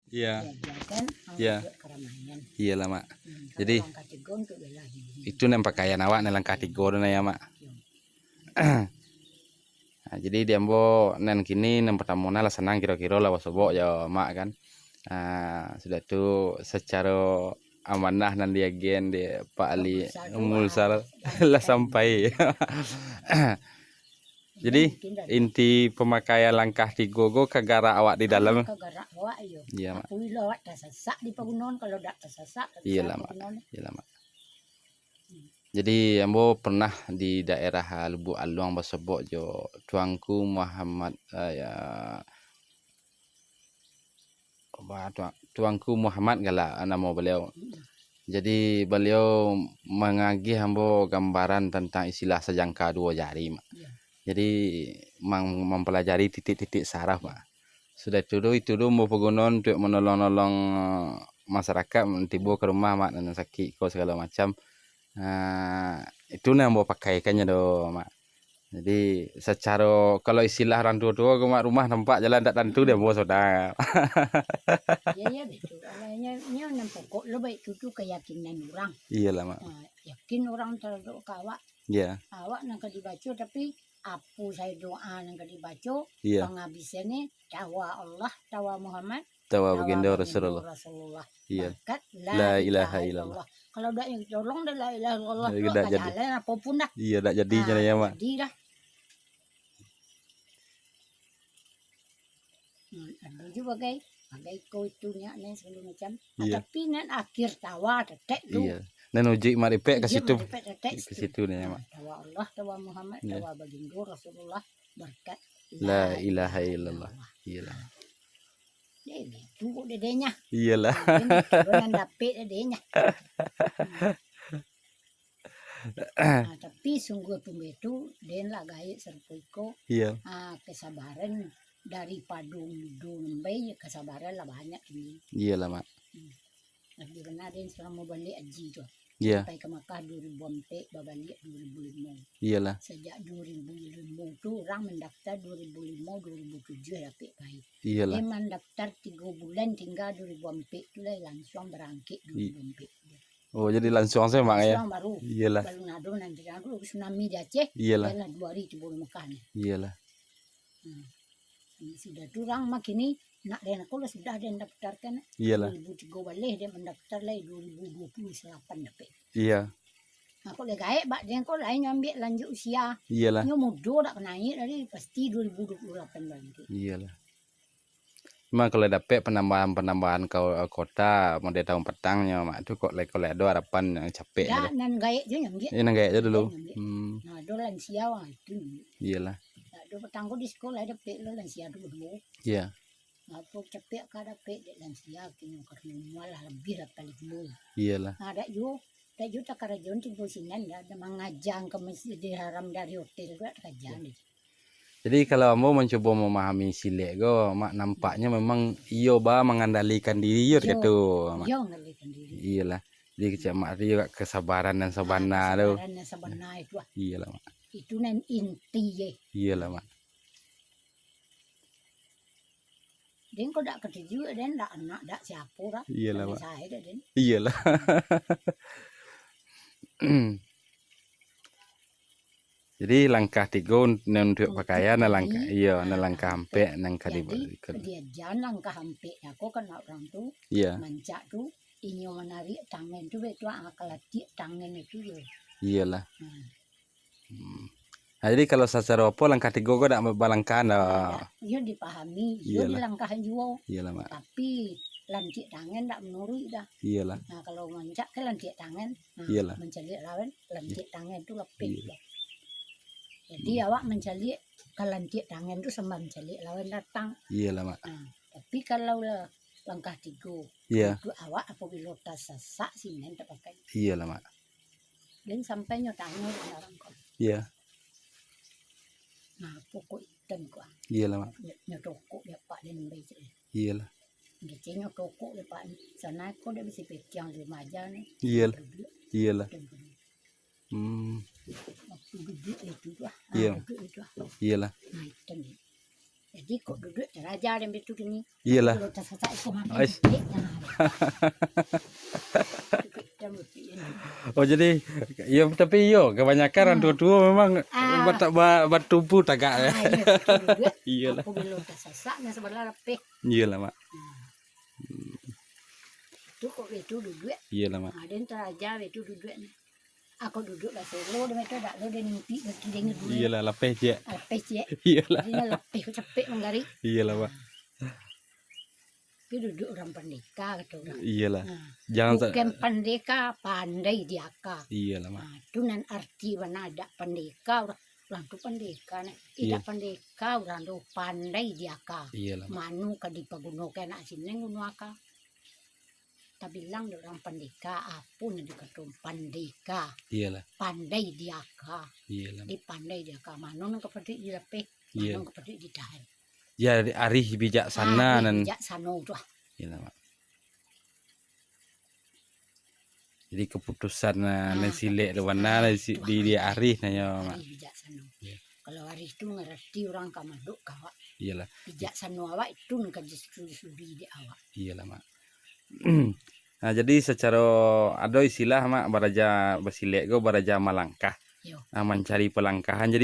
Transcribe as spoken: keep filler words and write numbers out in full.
Iya. Diajarkan, ah, Iya. buat keramaian. Iyalah, Mak. Hmm, kalau Jadi, langkah tigo untuk bela diri. Itu nan pakaian awak nan langkah tigo tu nah ya, Mak. Iya. Nah, jadi di ambo nan kini nan pertamo nah lah sanang kiro-kiro lah basobok jo Mak kan. Ah, sudah tu sacaro amanah nan diagian di Pak Ali Mulsal tu, Mulsal ah, lah sampai. Jadi, Mungkin dah inti pemakaian langkah tigo ko ka garak awak di dalam. Ka garak awak yo. Iya, Mak. Apabila awak tasasak di pagunoan, kalau dak tasasak, tasasak Iyalah, Mak. pagunoan. Iyalah, Mak. Jadi, ambo pernah di daerah, ah, Lubuk Aluang basobok jo Tuanku Muhammad, ah, ya, apa, Tuan-, Tuanku Muhammad galak namo baliau. Jadi, baliau mangagih ambo gambaran tantang istilah sajangka duo jari, Mak. Iya. Jadi, mang-, mampalajari titik-titik saraf, Mak. Sudah itu tu, itu tu ambo pagunoan untuak manolong-nolong, eh, masyarakat, tibo ka rumah, Mak, nan sakik ko sagalo macam. Ah, itu nan ambo pakaikannyo tu, Mak. Jadi, sacaro, kalau istilah urang tuo-tuo ko, Mak, rumah tampak jalan tak tantu dek ambo sudah. Iya, iya, betul. Alainya, nyo nan pokok lo baik tu, tu keyakinan urang. Iyalah, Mak. Nah, yakin urang taradok ka awak. Iya. Awak nan ka dibaco, tapi apo sae doa nan ka dibaco, Iya. pangabisannyo, tawa Allah, tawa Muhammad, Tawa Tawa Baginda Baginda Rasulullah. Rasulullah. Iya. Barakat La La ilaha ilaha illallah. illallah. Kalau dak yang tolong dah La ilaha illallah tu, Dak tak jadi. jalan apo pun dah. Iya, dak jadi Ah, je lah ya, Mak. jadi dah. Hmm, ada juga bagai, bagai ko itu nyak ni segala macam. Ah, Iya. tapi nan akhir tawa tetek tu. Iya. Nan uji maripek ka Uji situ. maripek tetek Ke situ. situ ni ya, Ah, Mak. tawa Allah, tawa Muhammad, Iya. tawa Baginda Rasulullah, barakat La La ilaha ilaha illallah. illallah. Iyalah. Deh, itu kok dedenya. Iyalah. Dia mikir nan dapik dedenya. Ah, tapi sungguah tumbuh itu, den lah gaek sarupo iko. Iya. Ah, kesabaran daripado mudo nembai, kesabaran lah banyak ini. Iyalah, Mak. Hmm. Lagi pernah den salamo baliak haji tu. Iya. Sampai ka Makkah dua ribu ampek, babaliak dua ribu limo. Iyalah. Sajak dua ribu limo tu, urang mandaftar dua ribu limo, dua ribu tujuah dapek pai. Iyalah. Den mandaftar tigo bulan tingga dua ribu ampek tu lah, langsuang barangkek I- dua ribu ampek. Oh, jadi langsuang saja, Mak, ya? Langsuang baru. Iyalah. Balun ado nan tingga dulu tsunami di Aceh. Iyalah. Iyalah, dua hari tibo di Makkah ni. Iyalah. Hmm. Sudah tu urang makin ni, nak den ko lah sudah den daftarkan. Iyalah. Dua ribu tigo baleh den mandaftar lai, dua ribu dua puluh salapan dapek. Iya. Nah, kok lah gaek bak den ko lai nyo ambiak lanjut usia. Iyalah. Nyo mudo dak ka naiak tadi, pasti dua ribu dua puluh lapan baleh. Iyalah. Memang kalau dapek panambahan-panambahan ka-, kota model tahun patang nyo, Mak, tu kok lai, kok lai ado harapan nan capek Dak, tu. nan gaek je nyo ambiak. Iya, nan gaek je dulu. Nan gaek je ambiak. Hmm. Nah, ado lansia wang itu nyo ambiak. Iyalah. Dak ado patang ko di siko lai dapek lo lansia dulu. Iya. Apo capek ka dapek dek lansia kini, karano umua lah labiah lapan limo. Iyalah. Nah, dak juo, dak juo takarajoan tibo sinan, dak ado mangajang ka Masjidil Haram dari hotel tu, dak takarajoan Iya. deh. Jadi, kalau ambo mancubo mamahami silek ko, Mak, nampaknyo memang iyo ba mangandalikan diri iyo Iyo, katu, Mak. iyo mangandalikan diri. Iyalah. Jadi, kecek Mak tu iyo kesabaran nan Ah, sabana tu. kesabaran nan sabana itu lah. Iyalah, Mak. Itu nan inti je. Iyalah, Mak. Den ko dak katuju, den dak anak, dak siapo dak. Iyalah, Mak. Sae dak, den. Iyalah. Jadi, langkah tigo un-, nan untuak Untuak pakaian, nan langkah, diri, iyo, nan ah, langkah ampek. ampek, nan ka Jadi, diba-, ka diajan langkah ampek nyo ko kan urang tu, Iya. mancak tu, inyo manarik tangan tu, batua, ah, kalatiak tangan itu yo. Iyalah. Hmm. Hmm. Nah, jadi kalau sacaro apo langkah tigo ko dak balangkahan dah? Dak, iyo dipahami, iyo Iyalah. dilangkahan juo. Iyalah, Mak. Tapi lantiak tangan dak manuruik dah. Iyalah. Nah, kalau mancak kan lantiak tangan, nah, Iyalah. mancaliak lawan, lantiak tangan tu lapeh Iya. dah. Jadi Hmm. awak mancaliak ka lantiak tangan tu sambah mancaliak lawan datang. Iyalah, Mak. Nah, tapi kalau lah langkah tigo, Iya. itu awak apabilo tasasak sinan tapakai. Iyalah, Mak. Den sampai nyo tanyo dek urang ko. Iya. Nah, pokok itam ko. Iyalah, Mak. Nyo, nyo tokok dek apak den bai cak. Iyalah. Kecek nyo tokok dek apak, sana ko dek bisi petiang di maja ni. Iyalah. Duduak. Iyalah. Itam ko. Hmm. Waktu duduak itu tu ah. Iya. Ah, duduak itu ah. Iyalah. Nah, itam ni. Jadi kok duduak taraja den bitu kini. Iyolah. Kalau tasasak iko mah. Ais. Dek, nah. Duduak dan berpikir. Oh, jadi, iyo, tapi iyo, kebanyakan urang tuo-tuo memang Ah. bata-, ba-, batumpu tagak, yo. Ah, iyo, duduak. Iyolah. Apabila tasasak, nah, sabalah lapeh. Iyolah, Mak. Nah. Tu kok bitu duduak. Iyolah, Mak. Ah, den taraja bitu duduak ni. Ako duduak lah solo, dia tu dak lo, dia nimpik kaki dia dulu. Iyolah, lapeh ciek. Lapeh ciek. Iyolah. Jadi, lapeh capek manggarik. Iyolah, Mak. Tapi duduak urang pandeka, kato urang. Iyolah. Ha. Jangan sa- Bukan pandeka, pandai diaka. Iyolah, Mak. Ha, tu nan arti bana dak pandeka, urang, urang tu pandeka, nah. Idak Iya. pandeka, urang tu pandai diaka. Iyolah, Mak. Manu ka dipagunokan anak sinan guno aka. Tabilang dek urang pandeka, apo nan dikato pandeka? Iyolah. Pandai diaka. Iyolah. Di pandai diaka. Mano nan kapatuik dilapeh, Iya. mano nan kapatuik ditahan. Ya, arih bijaksana Ah, arih nan bijaksano tu ah. Iyolah, Mak. Jadi keputusan, ah, Ah, nan silek tu keputusan. bana Ah, di si-, tu di, di arih. arih nyo, Mak. Arih bijaksano. Iya. Kalau arih tu ngarati urang ka madok ka awak. Iyolah. Bijaksano awak itu nan ka disuruh-suruh dek awak. Iyolah, Mak. Nah, jadi sacaro ado istilah, Mak, baraja basilek ko, baraja malangkah. Yo. Ah, mancari palangkahan. Jadi,